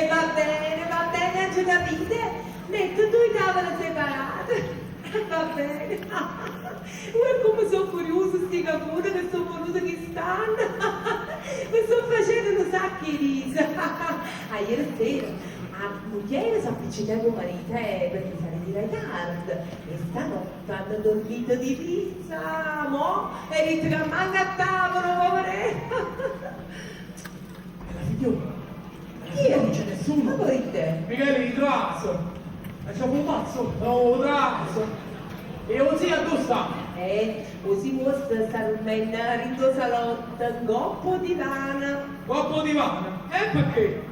E va bene, va bene, aggio capito. Metto due tavole separate. Va bene. Uè comme so' curiuso sti capune che so' venute chist'anno. Me sto facendo nu sacco 'e risa. Aiere sera 'a mugliera s'appiccecava cu 'o marito eh, perché s'è ritirata tardi e stanotte hanno dormito di pizza. Mo' è ditto che manca a tavola, poverello. E la figliola? Chi è? Non c'è nessuno. Ma volete? Michele, traso. E c'ho un pazzo. No, traso. E 'o zio dove sta? 'O zio vuosto sta durmenno dint' 'o salotto, 'ncopp' 'o divano. 'Ncopp' 'o divano? E perché?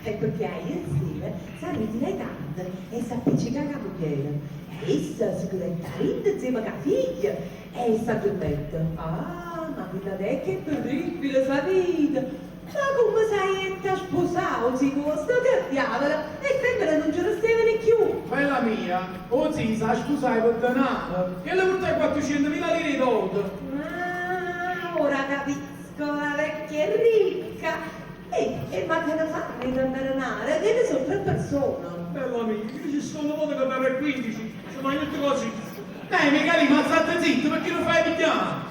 È perché ieri sera s'è ritirato tardi e s'è appiccicato con 'a mugliera. E essa si chiudette dint' insieme con 'a figlia e s'addormette. Ah, ma quella vecchia è terribile, sapete? Ma come s'è jetta a sposà 'o zio vuosto, che diavolo? E femmene nun ce ne stevano cchiù. Bella mia, 'o zio s'ha sposato per denaro, che le portai 400.000 lire di dote. Ah, ora capisco, la vecchia è ricca. E ma che ne fanno di tanta denaro? Che ne sono tre persone. Bella mia, io ci sono una volta che mi ero 15, se mangi tutte cose. Michele, ma state zitto perché non fai pigliare?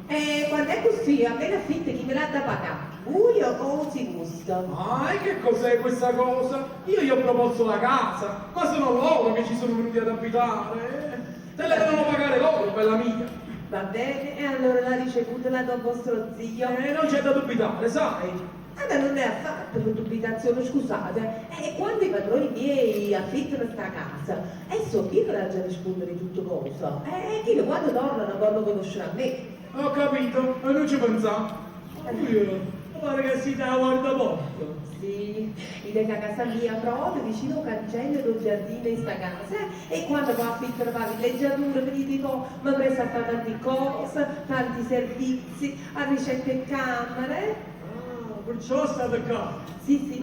E quando è così, appena affitto chi me l'ha da pagare? Voi o si gusta? Ah, e che cos'è questa cosa? Io gli ho proposto la casa, ma sono loro che ci sono venuti ad abitare. Te la devono pagare loro, bella mia. Va bene, e allora la ricevuta la do a vostro zio. Non c'è da dubitare, sai? Ah, ma non è affatto per dubitazione, scusate. E quando i padroni miei affittano sta casa, e so chi che l'ha già rispondere tutto cosa. E chi quando tornano vogliono conoscere a me. Ho capito, e non ci pensavo. Io, mi pare che si dà guarda poco. Sì, in a casa mia proprio vicino al cancello del giardino in sta casa e quando poi affittano la villeggiatura mi dico mi presto a fare tante cose, tanti servizi, a ricette in camere. Ah, perciò state qua. Sì, sì.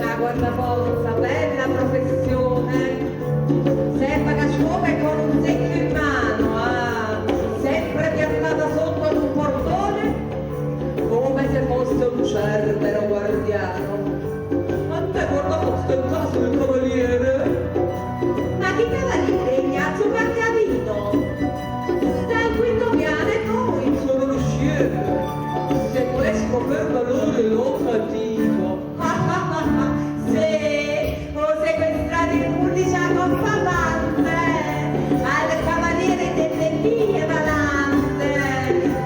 La guardaporta, bella professione. Sempre che scopa e con un secchio in mano, ah, sempre piantata sotto ad un portone, come se fosse un cerbero guardiano. A te guardaposta in casa del cavaliere? Ma che cavaliere, Ignazio Carcavino? Sta al quinto piano e poi sono l'usciere. Se questo per valore lo fatico. Se ho sequestrato il 11 a Coppavante, al cavaliere delle vie valante,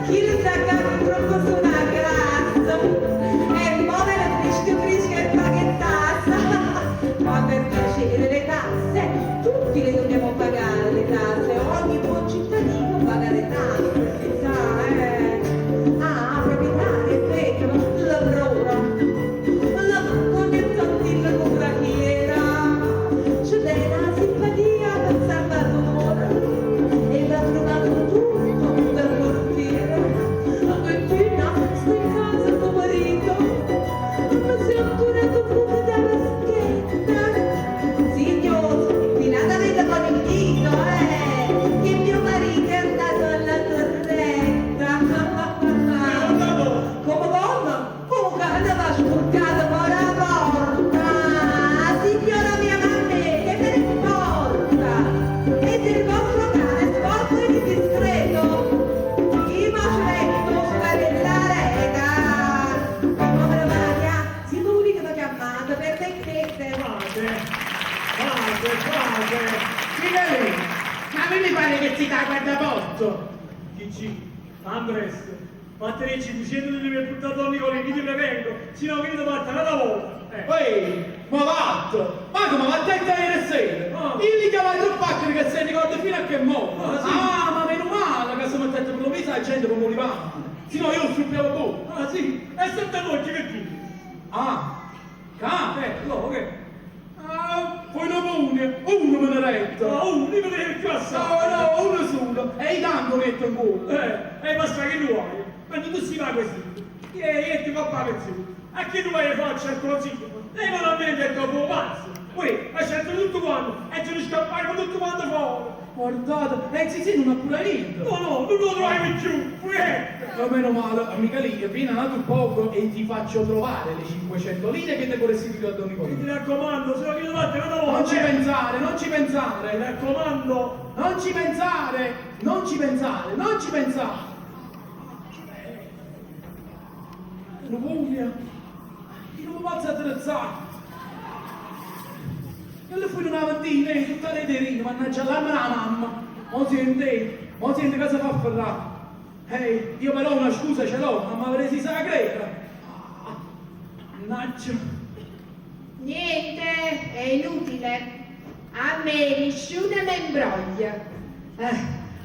chi lo sa che troppo su una grassa, e muove fresche fresche e paghettassa. Ma per piacere le tasse, tutti le dobbiamo pagare le tasse, ogni buon cittadino paga le tasse, si sa, eh. Ah, proprietario, è vero, lavora. La con tantillo con la chiera, c'è la simpatia per Salvatore e l'ha trovato tutto dal portiere. Bettina sta in casa tuo marito, ma si è ancora dovuta dalla schetta. Signor, filate con il dito, che mio marito è andato alla torretta. Come donna? Come che va sporcata fuori la porta? Signora mia mamma, che me ne importa? E se il vostro cane è sporco e indiscreto, chi mi metto sta nella rega? Come la Maria, se tu che mi chiamate, permettete? Fate, fate, fate. Michele, ma a me mi pare che si dà guardaporto. Chi ci? Andres, battere 500 di aver portato Nicola, che ti prevengo, sino che ti batta una volta. Ehi, ma vatto! Ma come va a testa ieri sera? Ah. Io li chiamai tre paccheri che si ricorda fino a che mo. Ah, sì? Ah, ma meno male che sono mettendo per lo viso la gente come voleva. Se no io struppiavo tu. Ah sì, e sette volte che tu. Ah, ca? No, che? Ah, poi dopo uno, uno me ne retto. No, uno, io me ne più assai. No, no, uno solo. E i tanto metto in culo. E basta che tu hai. Quando tu si va così, io ti fa fare così. A chi tu vai a faccia il consiglio? Lei non ha detto che pazzo. Poi ha scelto tutto quanto e ce ne scappare tutto quanto fuori. Guardate, e zizì nun appura niente. No, no, nun 'o truvaje cchiù, fujette! Ma meno male, Michelì, vieni n'atu poco e ti faccio trovare le 500 lire che devo restituire a Don Ti Nicolino. raccomando, se lo chiedo fatte n'ata volta! Non ci eh. pensare, non ci Ti pensare, raccomando! non ci pensare, non ci pensare, non ci pensare. Non voglio, io non mi posso attrezzare. E le fui una mattina, tutta le derine, mannaggia l'arma la mamma. Mo sente, mo sente cosa fa ferrare. Ehi, io però una scusa ce l'ho, ma mi si sa crepa. Ah, Mannaggia. Niente, è inutile. A me nessuno mi imbroglia. Eh,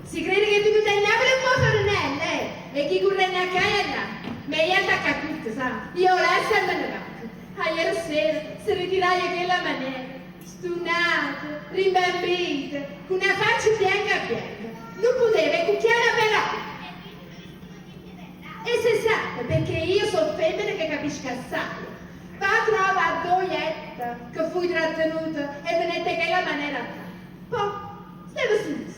si crede che è venuta in Napoli un po' sornella, eh? E chi corre a casa, meglio attacca tutto, sa? Io lascio e me ne vado. Ah, ieri sera si ritirai in quella maniera, stunata, rimbambita, con una faccia bianca bianca. Non poteva cucchiare però. E se sa, perché io sono femmina che capisco assai. Va trova a Doietta, che fui trattenuta e venette che la maniera qua. Poi, stava su.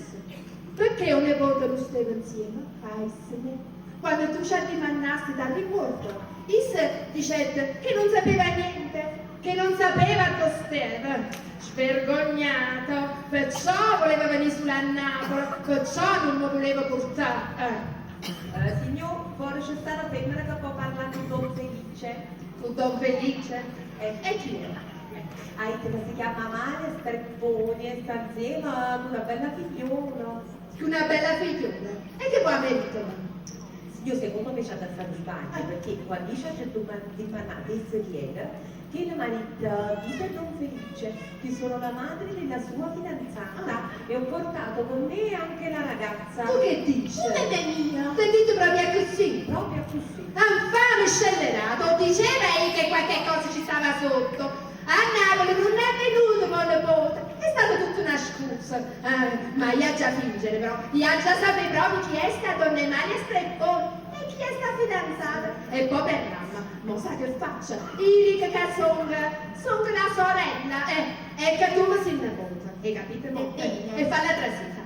Perché ogni volta non stava insieme? Faissime. Quando tu ci addimannasti dal ricordo, Isse dicette che non sapeva niente, che non sapeva dove stava. Svergognato, perciò voleva venire sulla Napoli, perciò non mi voleva portare. Eh. Signor, fuori c'è sta una femmina che può parlare con Don Felice. Con Don Felice? Eh. E chi era? Ah, che si chiama Maria Strepponi e sta insieme con una bella figliola. Con una bella figliola. E che poi merito? Signor, secondo me c'è da stare in sbaglio, perché quando dice c'è di manate chi era, che il marito dice a Don Felice che sono la madre della sua fidanzata e ho portato con me anche la ragazza. Tu che dici? Come mia? Ti dito proprio così? Proprio così. Infame scellerato, diceva ei che qualche cosa ci stava sotto. A Napoli non è venuto con nipote, è stata tutta una scusa. Ma io già fingere però, io già sapevo proprio chi è sta donna Emalia Strepponi e chi è sta fidanzata. E poi per mamma, mo sa che faccia, io dico che sono son la sorella, e che tu mi sei nipote, hai capito? mo? E falla trasita.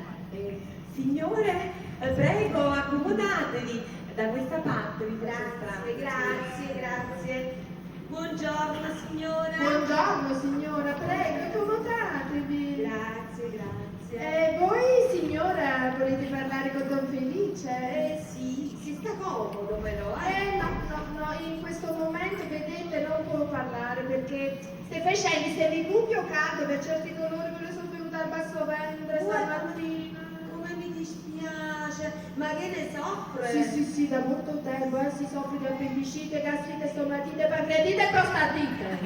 Signore, prego, accomodatevi da questa parte, vi faccio strada. Grazie, grazie, grazie. Buongiorno signora. Buongiorno signora, prego, accomodatevi. Grazie, grazie. E voi signora volete parlare con Don Felice? Eh sì, si sta comodo però, eh. No, no, no, in questo momento vedete non può parlare perché ste facendo, se mi cucchio caldo per certi dolori me ne sono venuta al basso ventre stamattina. Come mi dispiace, ma che ne soffre? Sì, sì, sì, da molto tempo, si soffre di appendicite, gastrite, stomatite, pancreatite e prostatite.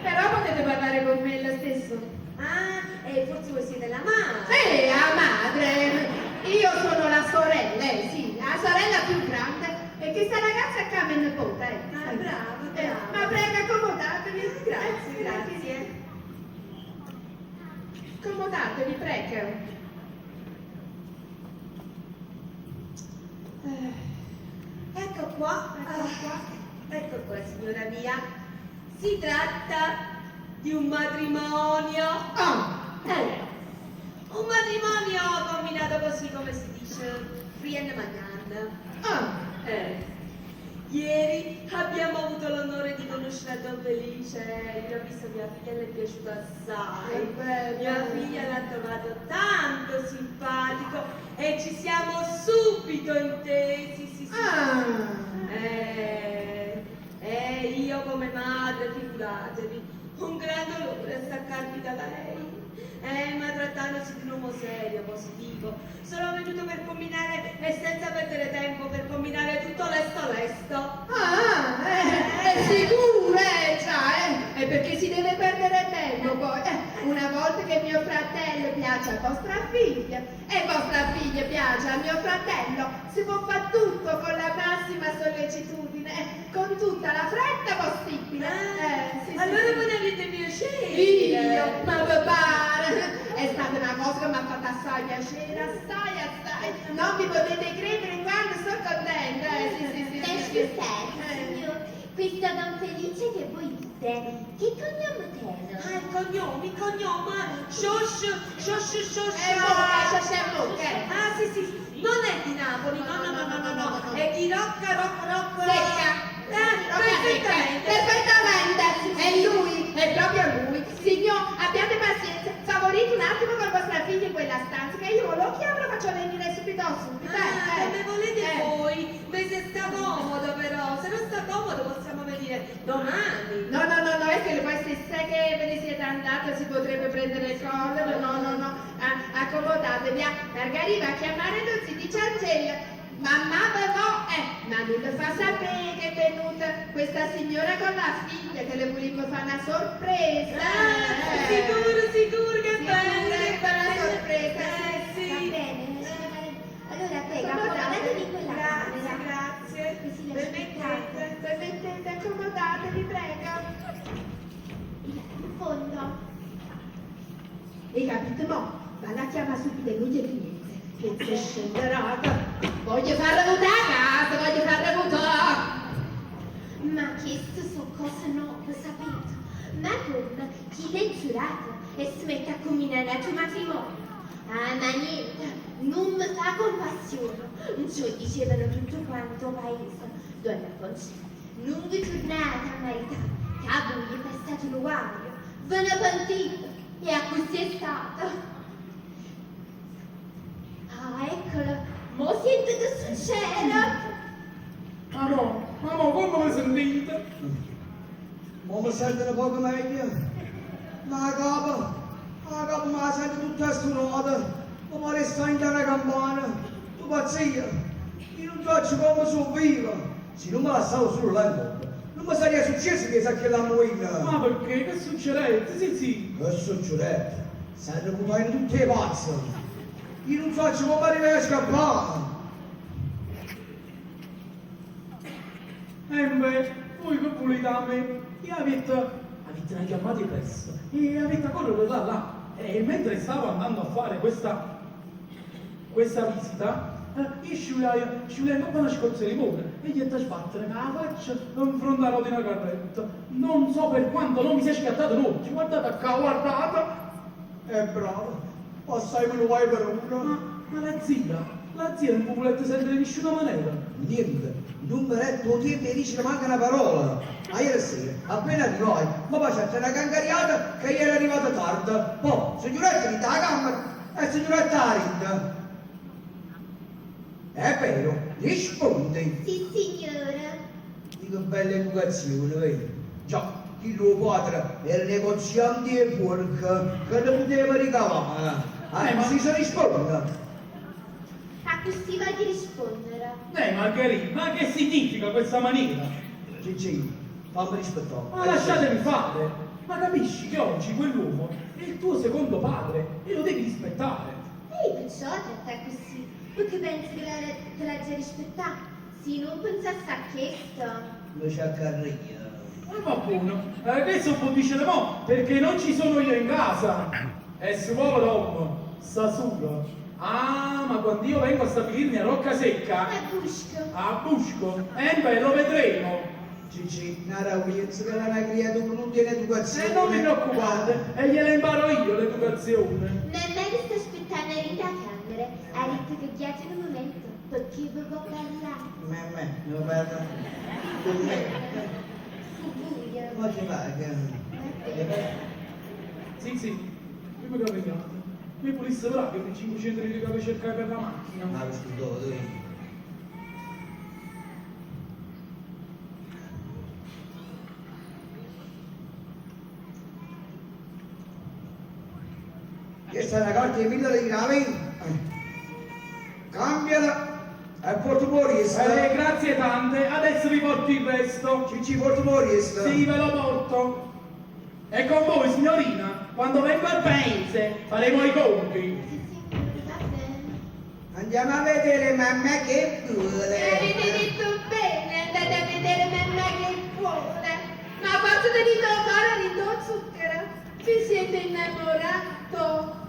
Però potete parlare con me lo stesso. Ah, e forse voi siete la madre. Sì, la madre. Io sono la sorella, sì, la sorella più grande. E che sta ragazza qua mi nipote, eh. Ah, brava, brava. Ma prego, accomodatevi. Grazie, grazie. Accomodatevi, prego. Ecco qua. Ecco qua. Ah, ecco qua, signora mia. Si tratta di un matrimonio. Ah, Un matrimonio combinato così come si dice, rien magnan. ah. Ieri abbiamo avuto l'onore di conoscere a Don Felice, io ho visto mia figlia le è piaciuta assai. Che bello. Mia figlia l'ha trovato tanto simpatico e ci siamo subito intesi, sì, sì. Ah. Io come madre, figuratevi, un gran dolore a staccarmi da lei. Ma trattandosi di un uomo serio, positivo, sono venuto per combinare e senza perdere tempo per combinare tutto lesto lesto. Ah, è sicuro, già, è perché si deve perdere tempo poi. Una volta che mio fratello piace a vostra figlia e vostra figlia piace a mio fratello, si può fare tutto con la massima sollecitudine, con tutta la fretta possibile. Sì, sì, allora sì. voi ne avete piacere? Io, ma vi pare? È stata una cosa che mi ha fatto assai piacere, assai, assai. Non vi potete credere quando sono contenta. Sì, sì, sì, Ma sì, sì. scusate, signor, Questo Don Felice che voi dite, che cognome tiene? Ah, il cognome, Scioscio, Scioscio, Scioscio. È bocca, scioscia è bocca, eh. Ah, sì, sì, non è di Napoli, no, no, no, no, no, no, è di Rocca, Rocca, Rocca. Secca. Eh, perfettamente. Perfettamente, è lui, è proprio lui. Signor, abbiate pazienza, favorite un attimo con vostra figlia in quella stanza che io lo chiamo e lo faccio venire subito, subito. Ah, eh. come volete Eh. voi, ma se sta comodo però, se non sta comodo possiamo venire domani. No, no, no, no, è che poi se sai che ve ne siete andate si potrebbe prendere collera, no, no, no, ah, accomodatevi, ah. Margherita va a chiamare lo zio di Ciangella. Mamma però, ma non le fa sapere che è venuta questa signora con la figlia, che le volemmo fare una sorpresa. Ah, eh. sicuro, sicuro, che Sicuro bello, che che fa una bello. sorpresa, Eh, Va sì. bene, signora. Allora prego, Accomodatevi. accomodatevi in quella Grazie, camera. grazie. Così la Permettete. Permettete, accomodatevi, prego. In fondo. Hai capito mo? Valla a chiamare subito e non gli niente. Che si è scenderata. Voglio farla votare a casa, voglio farla votare. Ma queste sono cose nuove, sapete? Ma come chi l'è giurato e si mette a combinare il tuo matrimonio? Ah, ma niente, non mi fa compassione. Ciò dicevano tutto quanto paese. Donna Concetta, non vi tornate a maritare, che a voi è passato un guaio. Ve ne pentite, e a così è stato. Ah, eccolo, mo sento che succede. Ma no, ma no, come vi sentite? Ma mi sento un poco meglio. Ma la capo, la capo me la sento tutta stonata. Mi pare sta in una campana. Tu pazzia. Io non so come sono vivo. Se non me la stavo solo là in bocca, non mi sarebbe successo che sa che la muina. Ma perché? Che succede? Sì, sì. Che succede? Stanno buttando tutte le pazze. Io non so come arrivare a scappare. E beh, voi che volete da me? Io avete, avete una chiamata di pressa e avete correre là là. E mentre stavo andando a fare questa, questa visita, io scivolai, scivolai un po' una scorza di limone e gli ho sbattere con la faccia in fronte alla rotina carretta. Non so per quanto non mi sia scattato nulla. Guardate qua, guardate. È bravo. Passai quello vai per uno. Ma la zia non volete sentire in nessuna maniera. Niente, non mi retto tempo e dice manca una parola. Ma ieri sera, appena arrivai, mi faccio una cangariata che ieri è arrivata tardi. Poi, signoretta di la camera e signoretta Arinda. È vero, rispondi. Sì, signora. Dico bella educazione, vedi? Già, il tuo padre era negoziante e porca, che ne poteva ricavare. Ah, ma si risponde. A così voglio rispondere. Margherita, ma che significa questa maniera? Gigi, fammi rispettare. Ma lasciatemi fare! Ma capisci che oggi quell'uomo è il tuo secondo padre e lo devi rispettare. Ehi, perciò tratta così, perché pensi che te l'ha già rispettata? Se non pensasse a questo. Non c'è carriera. Ma va buono, questo può dire mo, perché non ci sono io in casa. E su povero uomo, sta solo. Ah, ma quando io vengo a stabilirmi a Roccasecca... A Busco. A Busco? Beh, lo vedremo. Gigi, nara uienza che non ha creato non tiene educazione. E non vi preoccupate, e gliela imparo io l'educazione. Mamma vi sta aspettando in da camera. Ha detto che chiate un momento, perché vi vuol parlare. Mamma, non parla con me. Fu buio. Ma che va? Che... Sì, sì, prima che veniate. Mi pulisse là che 500 lire che cercare per la macchina. Ma scusa, Questa è una carta di 1000 lire, Cambiala e porto Morista. Grazie tante, adesso vi porto il resto. Cicci, porto Morista. Sì, ve lo porto. E con voi, signorina, quando vengo al paese faremo i conti. Sì, signore, va bene. Andiamo a vedere mamma che vuole. Avete detto bene, andate a vedere mamma che vuole. Ma posso tenere ancora di zucchero? Vi siete innamorato?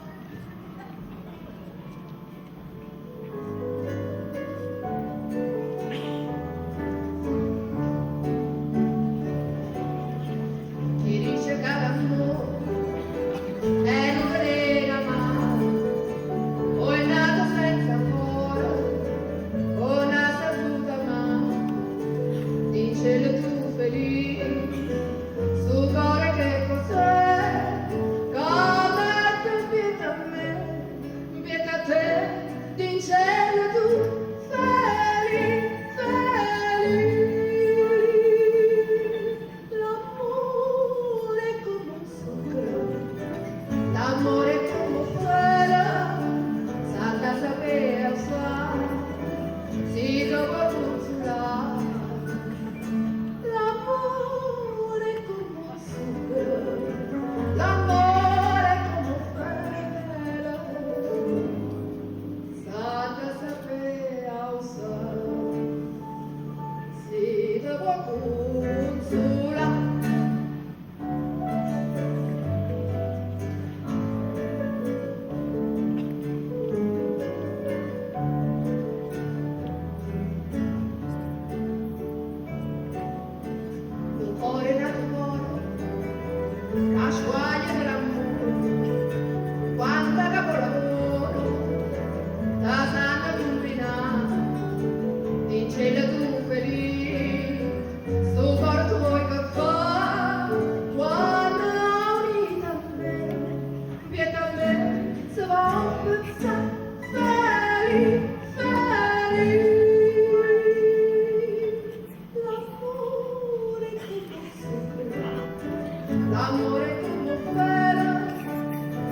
L'amore è come un ferro,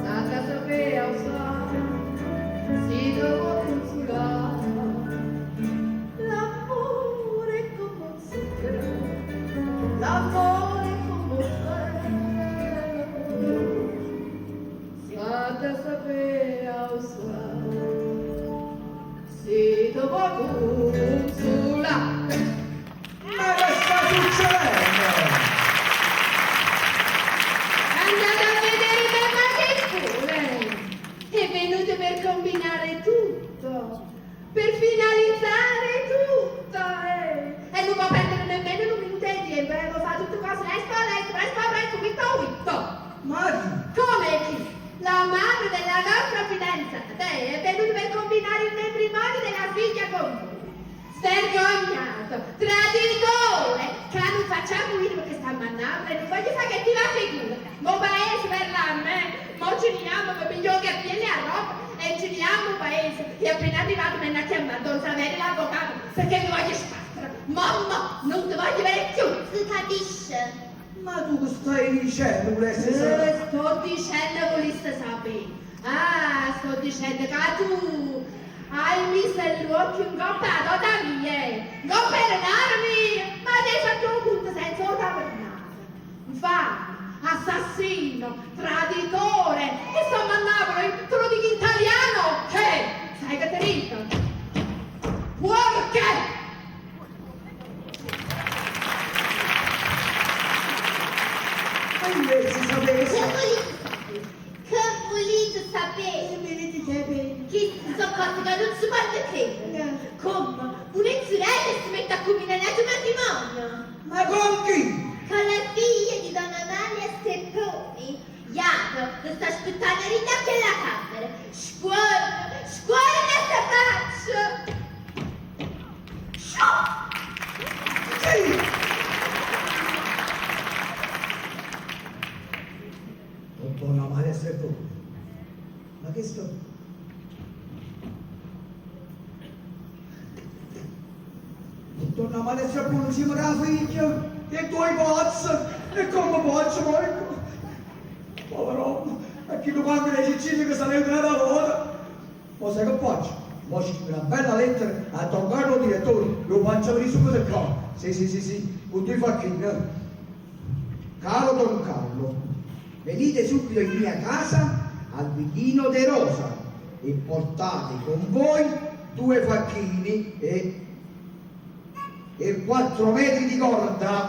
sa da sapere usare, si devo consolare. L'amore è come un zucchero, l'amore è come un ferro, sa da sapere usare, si devo consolare. Ma che sta succedendo? Andate a vedere papà che vuole. È venuto per combinare tutto, per finalizzare tutto. Eh. E non può prendere nemmeno un minuto di tempo, eh. Può fare tutte cose lesto, lesto, presto, presto, vitto, vitto. Ma chi? Come chi? La madre della nostra fidanzata eh, è venuta per combinare il matrimonio della figlia con voi. Svergognato, traditore, che non facciamo io perché sta a Napoli e non voglio fare cattiva figura. Mo paese per la me, mo ci andiamo per miglior che viene a roba e ci andiamo paese. E appena arrivato mi hanno chiamato Don Saverio l'avvocato perché mi voglio sbattere. Mamma, non ti voglio vedere più. Si capisce? Ma tu che stai dicendo, volessi sapere? Sto dicendo volesse sapere. Ah, sto dicendo che tu hai messo l'occhio in coppa a donna mia. Non per un'armi, ma ti hai fatto un punto senza un tavernare. Infame, assassino, traditore. E sto a Napoli, te lo dico in italiano. Che? Sai che ti dico? Porche! Ma invece sapere Che volete sapere? Che volete sapere? Che sono cose che non si possono credere. Come una sorella si mette a combinare un matrimonio. Ma con chi? Con la figlia di Donna Amalia Strepponi. Iago lo sta aspettando in quella camera. Scuorno, scuorno sta faccia. Sì! Con Donna Amalia Strepponi. Ma che sto... Con Donna Amalia Strepponi insieme alla figlia e due pazzi. E come faccio, porco? Povero, a chi lo quando le ciccine che sarebbe una volta. Ma sai che faccio? Mo scrivo una bella lettera a Don Carlo direttore, lo faccio venire subito qua. Sì, sì, sì, sì, con due facchini. Caro Don Carlo, venite subito in mia casa al villino De Rosa e portate con voi due facchini e 4 metri di corda.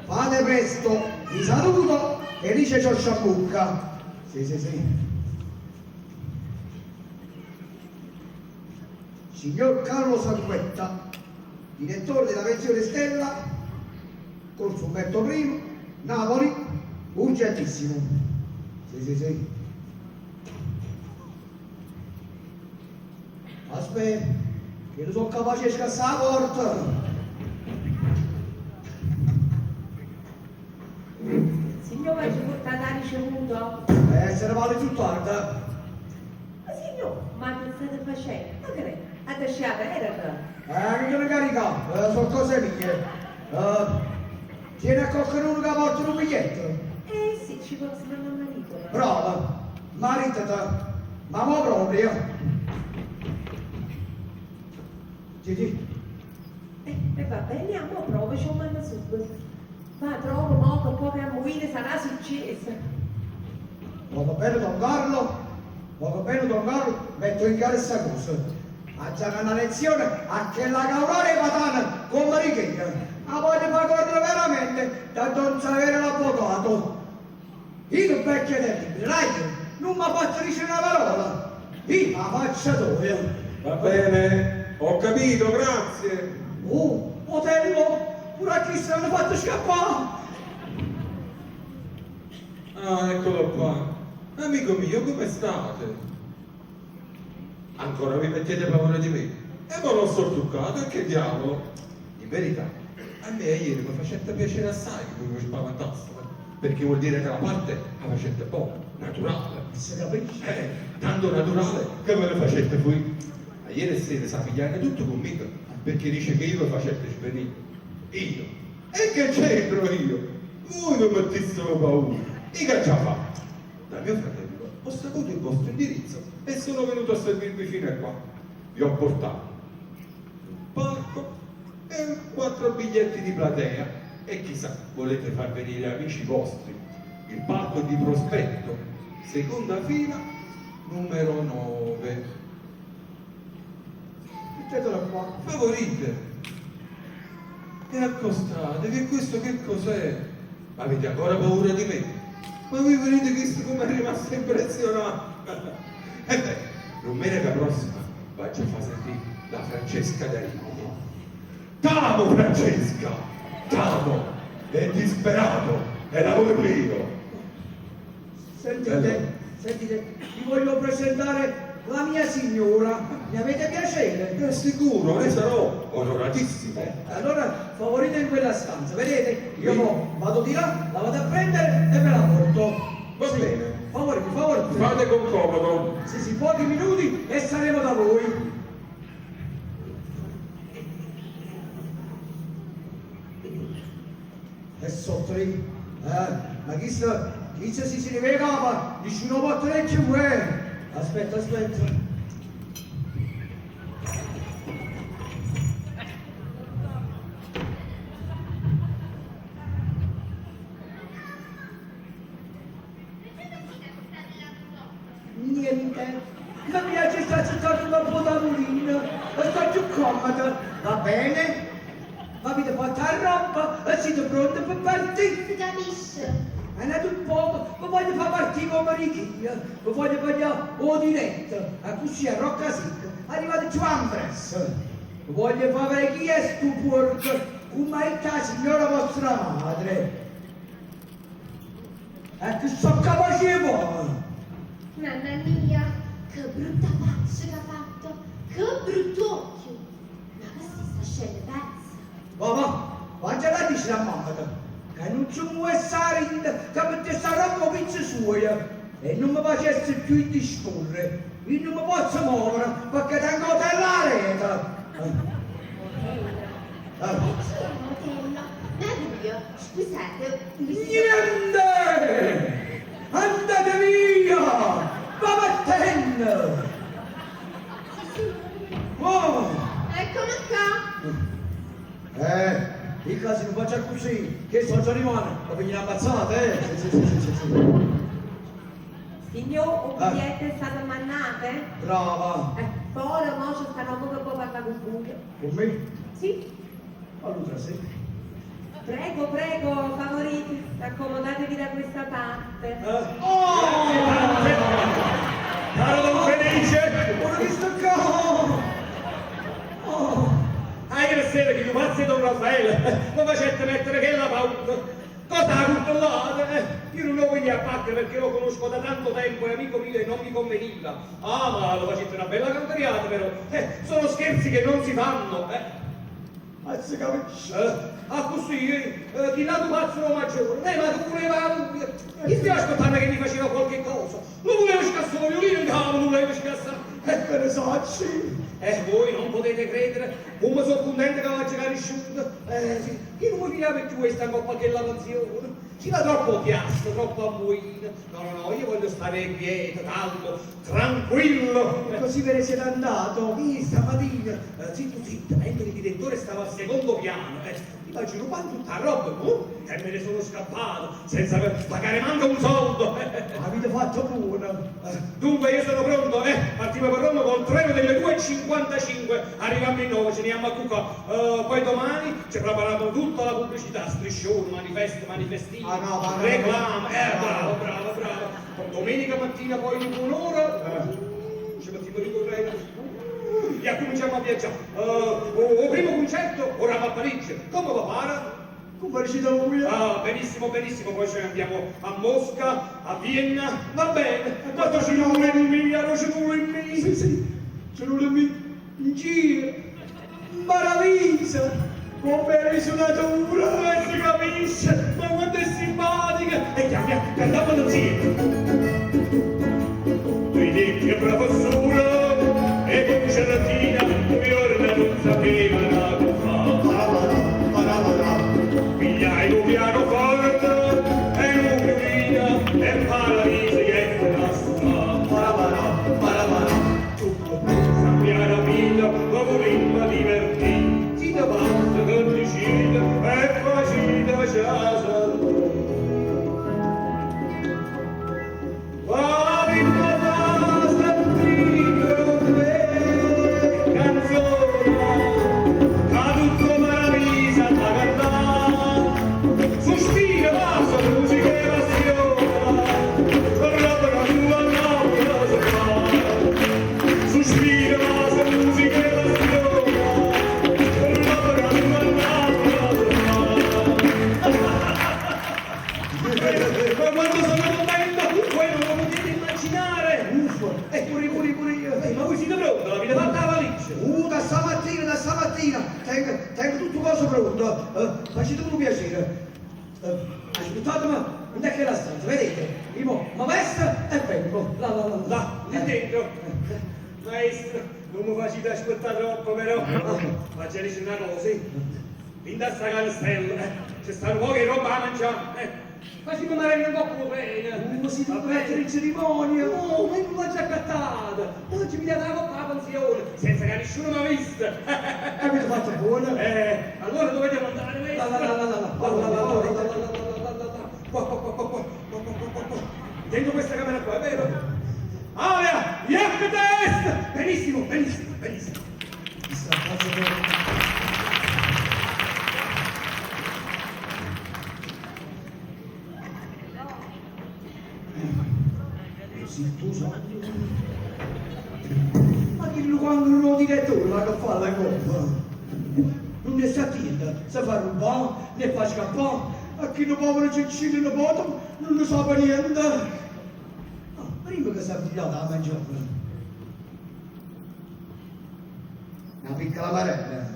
Fate presto, vi saluto, Felice Ciosciabucca. Sì, sì, sì. Signor Carlo Sanquetta, direttore della pensione Stella, Corso Umberto I, Napoli, urgentissimo. Sì, sì, sì. Aspetta, che non sono capace di scassare la porta. Signore, ci portate la ricevuta? Se ne vale più tardi. Ma signor, ma che state facendo? Ma che è? Adesso era Non te ne caricare, sono cose mie. Tieni a qualcuno che porta un biglietto? Eh sì, ci posso mandare marito. Brava, maritata, ma mo proprio. Sì, sì. E va bene, andiamo, prova, ci manda subito. Ma trovo, mo, che poi che muine sarà successo. Poco bene Don Carlo, poco bene Don Carlo, metto in chiaro questa cosa. A già una lezione a che la caurare patana come richiede. A voglio far correre veramente da Don Saverio l'avvocato. Io vecchio terribile, dai, non mi ha fatto dire una parola. Io la faccio tua. Va bene, ho capito, grazie. Oh, Otello, pure a chi se l'hanno fatto scappare. Ah, eccolo qua. Amico mio, come state? Ancora vi mettete paura di me? E ma l'ho sortuccato, e che diavolo? In verità, a me ieri mi facette piacere assai che voi vi spaventaste, perché vuol dire che la parte la facete buona, naturale. Si capisce? Tanto naturale che me lo facete voi. Ma ieri sera si pigliano tutto conmigo, perché dice che io vi facete svenire. Io? E che c'entro io? Voi vi mettissero paura. E che ci ha fatto? Da mio fratello ho saputo il vostro indirizzo e sono venuto a servirvi fino a qua. Vi ho portato un palco e quattro biglietti di platea e chissà, volete far venire amici vostri. Il palco di prospetto, seconda fila, numero 9. Mettetelo qua. Favorite. E accostatevi, e questo che cos'è? Avete ancora paura di me? Ma voi vedete visto come è rimasto impressionato? E beh, domenica prossima vado a far sentire la Francesca da Rimini. T'amo Francesca! T'amo! È disperato! È l'amore mio! Sentite, Allora. sentite, vi voglio presentare la mia signora. Ne avete piacere? È sicuro, ne sarò onoratissimo. Allora favorite in quella stanza, vedete? Io Sì. mo vado di là, la vado a prendere e ve la porto. Va Sì. bene. Favorite, favorite. Fate con comodo. Sì, sì, pochi minuti e saremo da voi. E sotto lì, ma chissà, chissà se si rivede capa, nessuno può tenere più, eh. Aspetta, aspetta. Niente. Mi piace stare settato un po' tavolino, e sto più comodo, va bene? Avete fatto la roba e siete pronti per partire? Si capisce? È nato un poco, mi voglio far partire come ricchia, mi voglio pigliare o diretto, a così a Rocca Secca, arrivate giù a presso. Mi voglio far vedere chi è sto porco, come è la signora vostra madre. E che so capace voi. Mamma mia, che brutta faccia che ha fatto, che brutto occhio. Ma questa sta scena pazza. Va, va, quando la dice la mamma, che non ci muove stare, che mette sta roba pizza sua e non mi facesse più disporre. Io non mi posso muovere perché tengo la rete. E chi è Otello? Ma lui, scusate, mi si- Niente! Andate via! Va vattene! Sì, signore. Oh! Eccomi qua. In caso non faccia così, che sono già rimane, la venire ammazzata, eh? Sì, sì, sì, sì, sì. Signor, un Ah. biglietto è stato mandato? eh? Brava! Poi mo ci stanno poco può parlare con voi. Con me? Sì. Allora sì. Prego, prego, favorite, accomodatevi da questa parte. Oh! Caro Don Felice! Ora visto qua! Oh! Ieri sera che gli pazzi Don Raffaele mi facette mettere che la paura. Cosa ha coltellata? Io non lo voglio a battere perché lo conosco da tanto tempo, è amico mio e non mi conveniva. Ah, ma lo facete una bella canteriata però. Sono scherzi che non si fanno, eh. Ma si capisce? Ah, così, chi l'ha pazzo lo maggiore, ma tu voleva lui. Io stavo ascoltando che mi faceva qualche cosa. Lo voleva scassare, il violino, cavolo, lo voleva scassare. E ne sacci! Voi non potete credere come sono contento che l'ho cresciuto. Sì, io non mi fidavo più questa coppa che la pensione. Si va troppo chiasso, troppo ammuina. No, no, no, io voglio stare quieto, calmo, tranquillo. E così ve ne siete andato? Sì, stamattina, zitto zitto, mentre il direttore stava al secondo piano, mi faccio rubare tutta la roba, e me ne sono scappato, senza pagare manco un soldo. Avete fatto buono. Dunque io sono pronto, partiamo per Roma col treno delle 2.55, arriviamo in 9, ce ne andiamo a Cucca. Poi domani ci prepariamo tutta la pubblicità, striscione, manifesto, manifestini, Ah, no, ma no. reclama, bravo, bravo, bravo. Poi domenica mattina poi dopo un'ora, ci mettiamo di treno e cominciamo a viaggiare. O primo concerto, ora va a Parigi. Come va pare? Come riuscite voi? Ah, benissimo, benissimo, poi ce ne andiamo a Mosca, a Vienna, va bene. Quanto ci vuole in migliaio, ci vuole in me. Sì, sì, ci vuole in me. In giro, in paradiso, come è risuonato ora, si capisce, ma quanto è simpatica. E chiami, cantiamo insieme. Quindi che professore, e con gelatina, mi non sapeva la cosa. Pigliai un pianoforte. E paradiso che la sta. Paraparà, paraparà. Sappiamo la vita, ma volimmo divertire. Si te basta che decide e facile casa. Va vita da sentire con me, canzone, che tutto maravisa da cantare. Sospira, passa, musica e passione, tornata che tu a Napoli si fa. Sospira, passa, musica e passione, tornata che tu a Napoli si fa. Ma quando sono contento, voi non lo potete immaginare! Uff, e pure, pure, pure io. Ehi, ma voi siete pronti? L'avete fatta la valigia? Da stamattina, da stamattina, tengo, tengo tutto cosa pronto. Facetemi un piacere. Aspettatemi, non è che la stanza, vedete? Io mo, mi vesto e vengo. La, la, la, la. Là, lì dentro. Maestro, non mi facete aspettare troppo però. Faccio dire una cosa, sì. Fin da sta canestella, c'è sta un po' che roba da mangiare. Eh. Facciamo marella un po' bene. Ma si deve mettere in cerimonia. No, ma io non l'ho già accattata. Oggi mi date la coppa alla pensione, senza che nessuno mi ha visto. Avete fatto buono? Allora dove devo andare, La, maestro? la, la, la, la, la, la, la, la, la, la, la, la, la, la. Qua, qua, qua, qua, qua, qua, qua, qua, qua, qua. Dentro questa camera qua, è vero? Aria, Jack test! Benissimo, benissimo, benissimo. Chissà, cazzo che- Sì, tu sai. Ma dillo quando non lo direttore la che fa la coppa. Non ne sta attento, se fa rubare, ne fa scappare, a chi non povero Ciccino ne pote, non ne sa per niente. Ah, prima che si è pigliata la mangiare. Una piccola marella.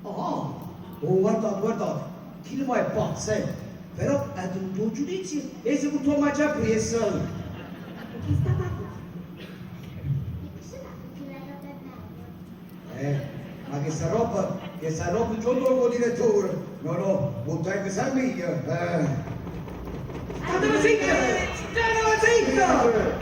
Ah, oh, guardate, guardate, chi ne è pazzo, eh? Però è un tuo giudizio e se tu mangiare presto. Che sta parlando? E cosa fa che la roba è bella? Ma che sta roba il giorno dopo direttore. No, no, butta in sempre io. Eh. Statemi zitta! Statemi zitta!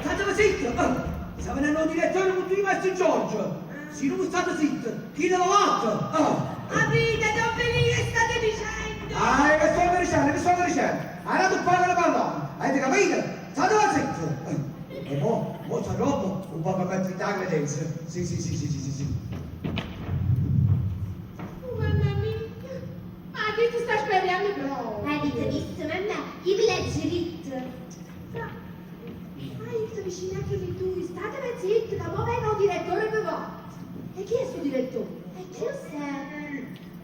Statemi zitta! Ah, sta venendo il direttore con tutti i maestri Giorgio. Se non state zitta, chi ne l'ha fatta? Ah. Aprite, Don Felice, che state dicendo? Ah, che sto dicendo, che sto dicendo? Allora tu parla parlare, avete capito? State zitta! E mo, mo sta roba, un po' per mettere in credenza. Sì, sì, sì, sì, sì, sì, sì. Oh, mamma mia! Ma che ti sta sbagliando proprio? Avete visto, mamma? Io vi leggo dritto. Ah, io sto vicino anche di tu, state zitti, che mo vengo il direttore per voi. E chi è il suo direttore? E chi lo sa?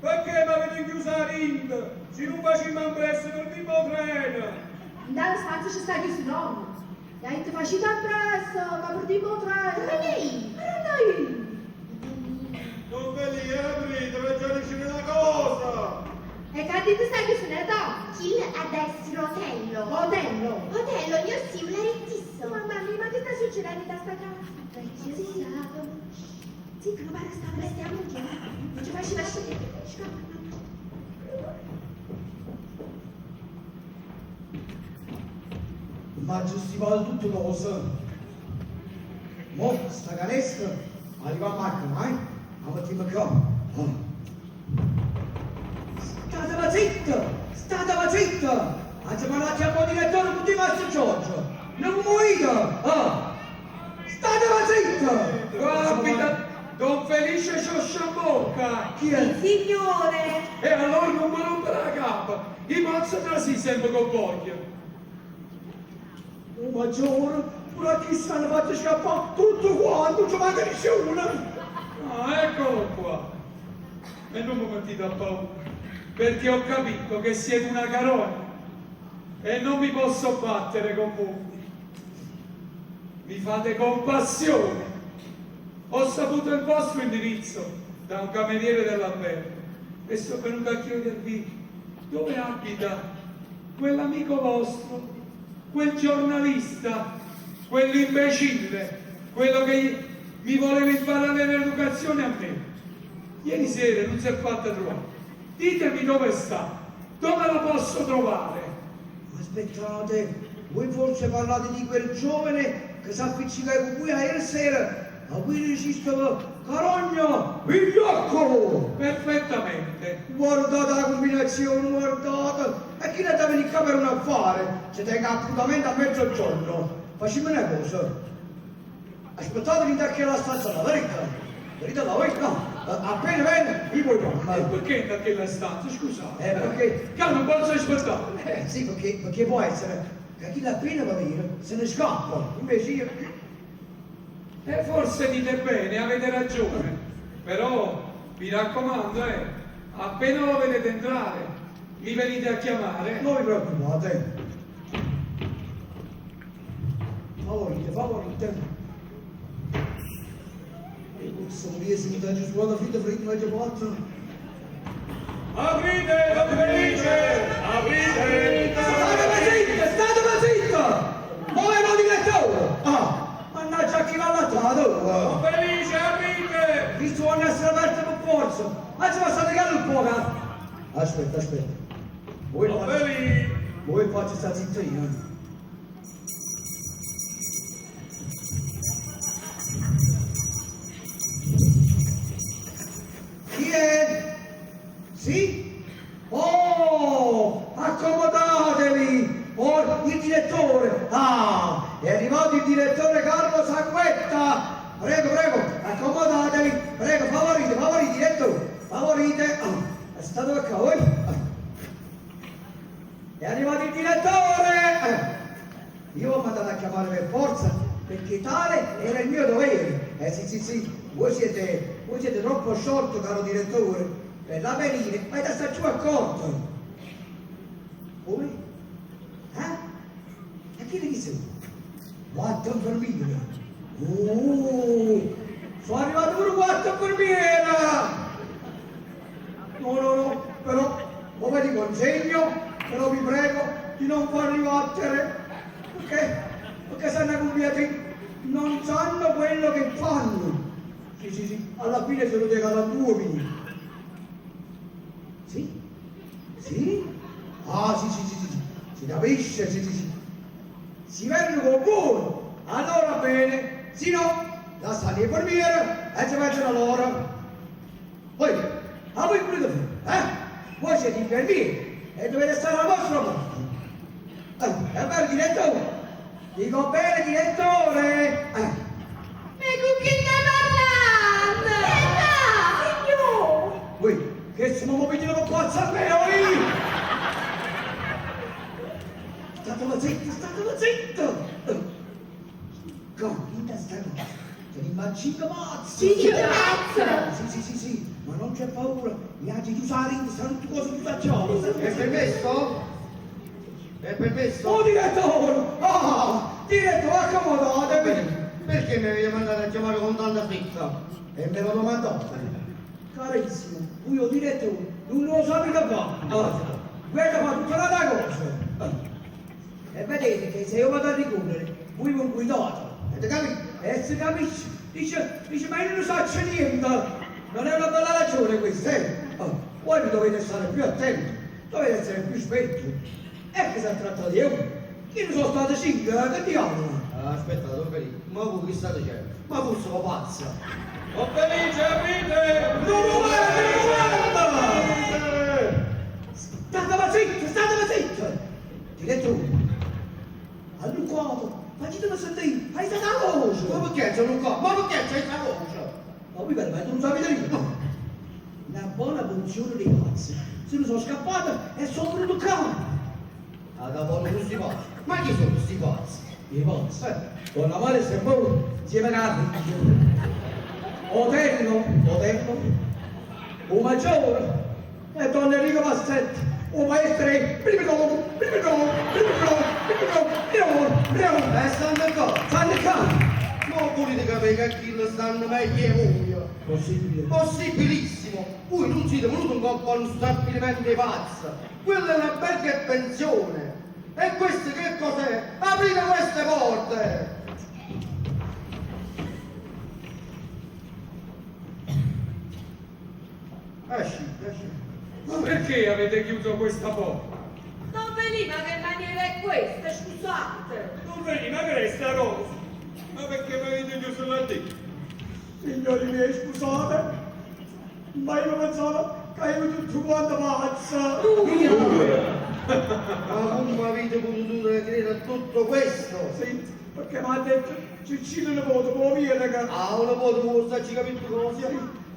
Perché mi avete chiusa la rinda? Se non facciamo in presto per il primo treno. Andare stanza ci sta chiuso nonno. Dai, ti faccio presto, ma per tipo treno. Dove lei? Ma non noi. Non ve li aprite, per già dicere una cosa! E che ti sta chiuso nel Chi ad essere Otello? Otello. Otello, io sì, un larettissimo. Mamma mia, ma che sta succedendo in sta casa? E chi lo sa? Zitto, non pare sta stiamo chiaro. Non ci faccio lasciare. Scappa. Ma giustificato tutte cose. Mo, sta canestra, arriva a macchina, eh? La mettiamo qua. Ah. Statemi zitta! Statemi zitta! Anzi, ma la chiamo direttore con di Mastro Giorgio! Non muoio! Ah! Statemi zitta! Guarda, Don Felice Sciosciabocca! Chi è? Il signore! E allora non mi rompere la capa! Io posso trasì sempre con voglia! Oh, maggiore, pure a chi stanno fatto scappare tutto quanto, non ci manca nessuno! Ah, eccolo qua! E non mi mettete a paura, perché ho capito che siete una carogna e non mi posso battere con voi. Mi fate compassione. Ho saputo il vostro indirizzo da un cameriere dell'albergo e sono venuto a chiedervi dove abita quell'amico vostro, quel giornalista, quell'imbecille, quello che mi voleva imparare l'educazione a me. Ieri sera non si è fatta trovare. Ditemi dove sta. Dove lo posso trovare? Aspettate, voi forse parlate di quel giovane che si appiccica con voi ieri sera, a cui diciste carogna, vigliacco! Perfettamente. Guardate la combinazione, guardate! E chi ne deve venire qua per un affare? Ci tengo appuntamento a mezzogiorno. Facciamo una cosa. Aspettate fin da che la stanza la verità. Verità la verità. No, appena viene, vi vogliamo. E perché in quella stanza? Scusate. Perché? Che non posso aspettare. Sì, perché può essere che chi l'appena va via se ne scappa. Invece io... E forse dite bene, avete ragione. Però vi raccomando, appena lo vedete entrare, mi venite a chiamare. Non vi preoccupate. Favorite, favorite. E posso morire se mi dai sulla fritta, fritta, ma già fatto. Aprite, Don Felice! Aprite! State zitta, state zitta! Dove è il direttore? Ah, mannaggia a chi l'ha allattato! Don Felice, aprite! Visto vanno essere aperte per forza! Ma ci passate che un po', Aspetta, aspetta. Voi Don Felice! Voi faccio sta zitta io. Chi è? Sì? Oh, accomodatevi! Oh, il direttore! Ah, è arrivato il direttore Carlo Sanguetta! Prego, prego, accomodatevi! Prego, favorite, favorite, direttore! Favorite! Ah, è stato qua voi? Ah. È arrivato il direttore! Io ho mandato a chiamare per forza, perché tale era il mio dovere. Sì, sì, sì, voi siete troppo sciolto, caro direttore. Per l'avvenire, vai da stare giù accorto. Come? Eh? E chi le disse? Quattro infermiere. Oh, sono arrivato pure quattro infermiere. No, no, no, però, come ti consegno, però vi prego di non farli battere. Perché sanno compiati, non sanno quello che fanno. Sì, sì, sì, alla fine sono dei galantuomini. Sì? Sì? Ah, sì, sì, sì, sì, si capisce, sì, sì, sì. Si vengono con voi, allora bene, se no, lasciate l'infermiere e ci pensano loro. Poi, a voi pure fare, eh? Voi siete infermieri e dovete stare alla vostra parte. È vero, direttore? Dico bene, direttore! Ma con chi stai parlando? Signore! Voi, che sono mobili con pazza a me, oi! Statelo zitto, statelo zitto! Capita sta cosa, te ne immagino pazzo! Sì, che pazzo! Sì, sì, sì, sì, ma non c'è paura, gli altri tu sai, stanno tutte cose tutte a ciò! È permesso? È permesso? Oh, direttore! Ah, direttore, accomodatevi! Perché mi avete mandato a chiamare con tanta fretta? E me lo domandate. Carissimo, voi ho direttore, non lo sapete fare. Ah, guarda fa tutta un'altra cosa. E vedete che se io vado a ricorrere, voi mi guidate. Avete capito? E si capisce. Dice, ma io non so niente. Non è una bella ragione questa, eh? Ah, voi dovete stare più attenti, dovete essere più svelti. E che si è trattato di io? Io non sono stato cinque, che diavolo? Aspetta, Don Felice, ma voi che state dicendo? Ma forse va pazza! Don Felice, aprite! Non lo vedo! State zitto, state zitto! Direttore, allucato, facetemi sentire, hai stata la voce! Ma perché c'è Luca? Ma perché c'è questa voce? Ma voi veramente non sapete niente! No! Una buona porzione dei pazzi, se ne sono scappata e sono venuto qua! Ah, da buono questi pazzi! Ma chi sono questi pazzi? I pazzi? Donna Mare si è morta insieme a figlia. Otello, Otello, o maggiore, e Don Enrico Passetti, o maestro, primo, primo, primo, primo, primo, primo, E stanno qua! stanno qua! Ma volete capire che chi lo stanno meglio di voi? Possibile. Possibilissimo! Voi non siete venuti un po' allo stabilimento dei pazzi! Quella è una bella pensione! E questo che cos'è? Aprite queste porte! Esci, esci. Perché avete chiuso questa porta? Don Felì, ma che maniera è questa? Scusate. Don Felì, ma che è sta cosa? Ma perché mi avete chiuso là dentro? Signori miei, scusate, ma io pensavo che ero tutto quanto pazzo. Ma come avete potuto credere a tutto questo? Sì, perché mi ha detto Ciccino ne voto, può via, che... Ah, una volta vuoi starci capito cosa?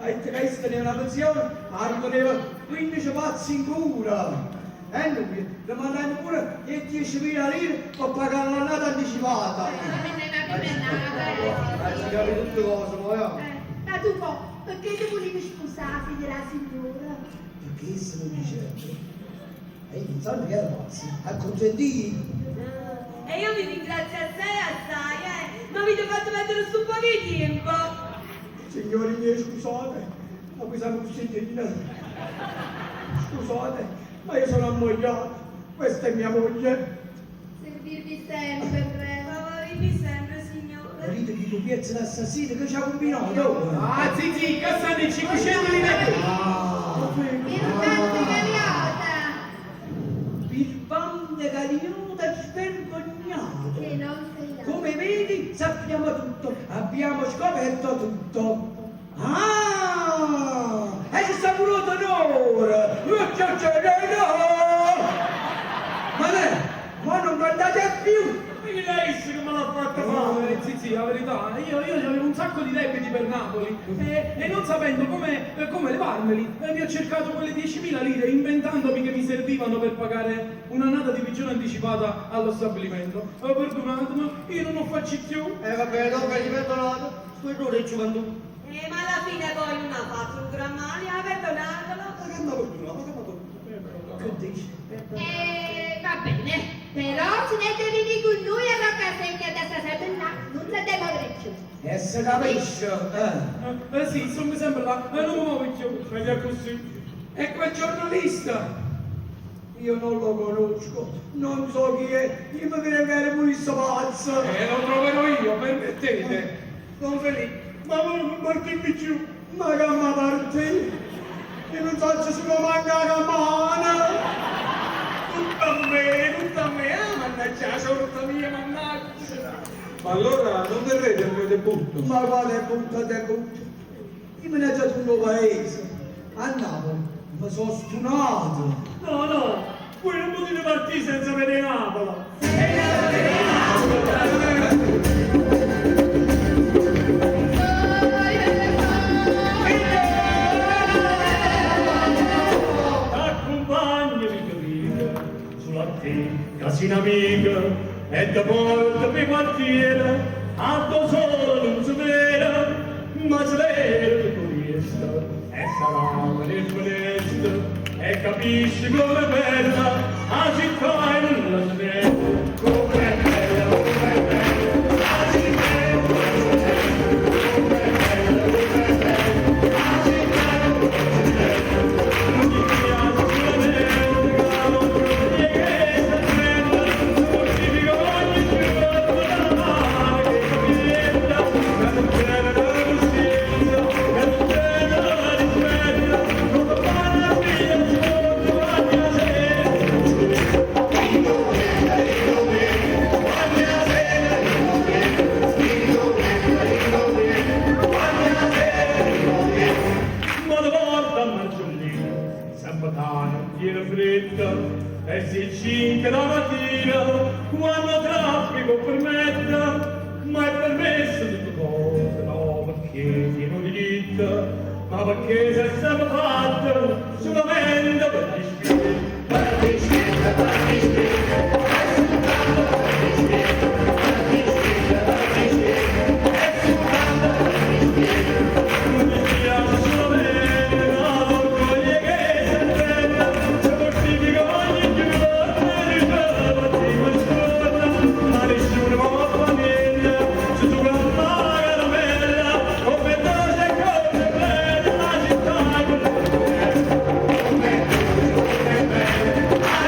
Ha detto che questa teneva una pensione, ma teneva 15 pazzi in cura. E noi le mandavamo pure le 10.000 lire per pagare l'annata anticipata. Ma ci capito tutte cose, poi. Eh, ma tu po', perché ti volevi sposare, figlia della signora? Perché se lo diceva? E io pensando che era pazzo, acconsentì. E io vi ringrazio assai assai, eh. Ma avete fatto perdere su po' di tempo. Signori miei, scusate, ma qui siamo così Scusate, ma io sono ammogliato. Questa è mia moglie. Servirvi sempre, prego. Favorirvi sempre, signore. Marito di tu piezza d'assassino che ci ha combinato? Ah, sì, sì, che stanno i 500 lire qui. Ah, Birbante galiota! Birbante galiota svergognato. Che non sei là. Come vedi sappiamo tutto, abbiamo scoperto tutto. Ah! E ci sta pure d'onore! Ma ne, ma non guardate più! Ma chi lei che me l'ha fatta fare? Sì, sì, la verità, io avevo un sacco di debiti per Napoli e non sapendo come levarmeli, mi ho cercato quelle 10.000 lire inventandomi che mi servivano per pagare un'annata di prigione anticipata allo stabilimento. Perdonatemi, io non ho facci più. Vabbè, dopo che gli perdonato, sto errore è giocando. Ma alla fine poi non ha fatto un gran male, ha perdonatelo. Ma che mi ha perdonato? Ma che mi ha perdonato? Che dici? Va bene, però se ne devi venire con noi a Roccasecca da stasera là, non se deve muovere più. E se capisce, eh? Sì, sono sempre là, non mi muovo più, meglio così. E quel giornalista? Io non lo conosco, non so chi è, io mi credo che era pure questo pazzo. E lo troverò io, permettete. Don Felì, ma voi non partite più. Ma che mi partì? Io non so se sono manca la mano. Tutto a me, tutto a me, ah, mannaggia, la sorta mia, mannaggia. Ma allora non verrete al mio debutto? Ma quale butta debutto? Io me ne ho già tutto paese. A Napoli mi sono stunato. No, no, voi non potete partire senza vedere Napoli. T'accompagna, amica mia, sulla te, casina amica, e da porta per quartiere, a do solo non si vede, ma se lei tutto questo, e sarà nel finestra, e capisci com'è bella, la città e non la si vede, com'è bella, com'è bella, la città e non la si vede, com'è bella, com'è bella, la città e non la si vede. Non mi piace solamente che non che sta bella, mortifica ogni giorno la mano che capienta, che non c'è la coscienza, che non c'è la rispetto, non fa la figlia sotto la piacere. Ma da volta a Margiolino, sempre tana, tiene fretta, e si cinque la mattina, quando traffico permette, ma è permesso tutto cosa, no, perché tiene diritto, ma perché se è sempre fatto, solamente per dispiacere, per dispiacere, per dispiacere, è soltanto per dispiacere, per dispiacere, per dispiacere, è soltanto per dispiacere. Non mi piace solamente l'orgoglio che si prende, se mortifica ogni giorno, ricordi quest'ora, ma nessuno può fare niente, se tu la caramella, come dolce cose belle, la città è quella che è. Come dolce, come bella, la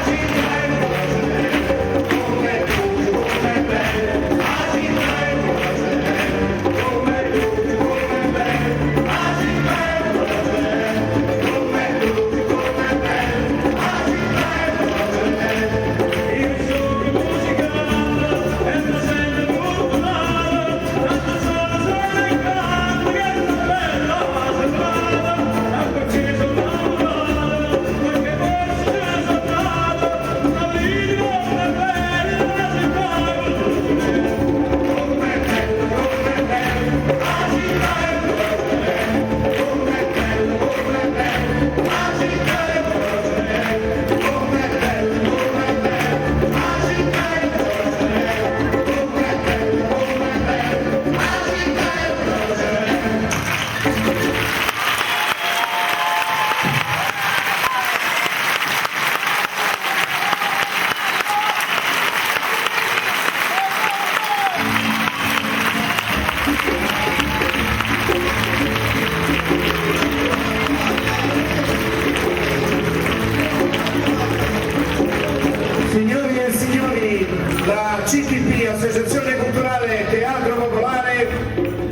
Signori e signori, la CTP, Associazione Culturale Teatro Popolare,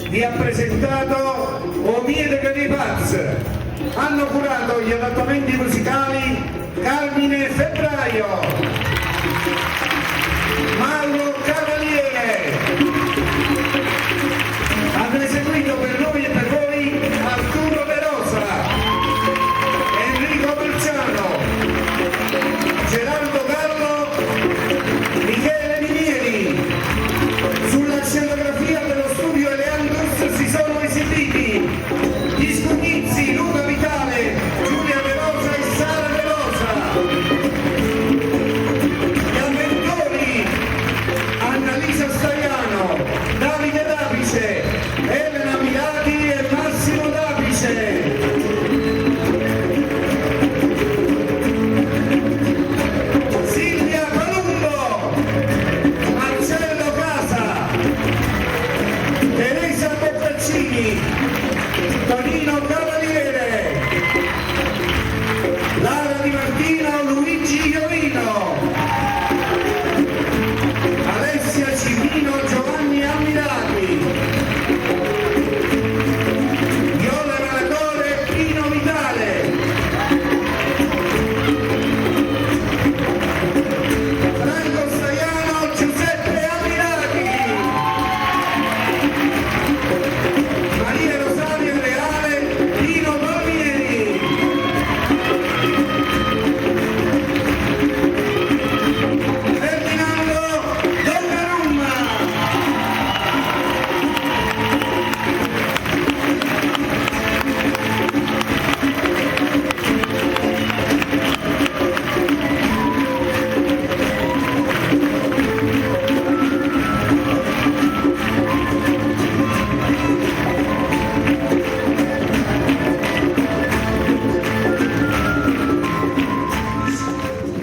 vi ha presentato O Miele di Paz. Hanno curato gli adattamenti musicali Carmine Febbraio, Mauro Cavaliere. Hanno eseguito per noi e per voi Arturo De Rosa, Enrico Bruciano, Gerardo Gallo, Michele Minieri. Sulla scenografia dello studio Eleandus si sono esibiti gli Scugnizzi, Luca Vitale, Giulia De Rosa e Sara De Rosa. Gli avventori Annalisa Staiano, Davide Dapice, Elena Milati e Massimo Dapice. Silvia Palumbo, Marcello Casa, Teresa Boccaccini, Tonino Cavaliere, Lara Di Martino, Luigi Iovino, Alessia Cimino, Giovanni Ammirati, Viola Maratore, Pino Vitale, Franco Staiano, Giuseppe Ammirati, Maria Rosaria Reale, Pino Palmieri. Ferdinando Donnarumma.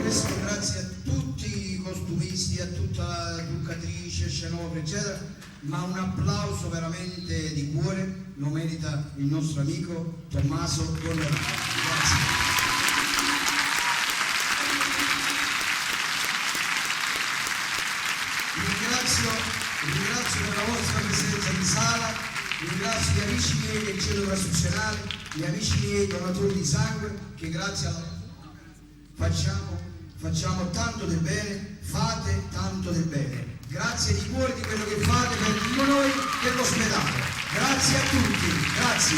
Questo grazie a tutti i costumisti, a tutta la truccatrice, scenografa, eccetera, ma un applauso veramente di cuore lo merita il nostro amico Tommaso Donnarumma. Grazie. Ringrazio, ringrazio per la vostra presenza in sala, ringrazio gli amici miei del centro trasfusionale, gli amici miei donatori di sangue che grazie alla facciamo, facciamo tanto del bene, fate tanto del bene. Grazie di cuore di quello che fate per noi dell'ospedale. Grazie a tutti, grazie.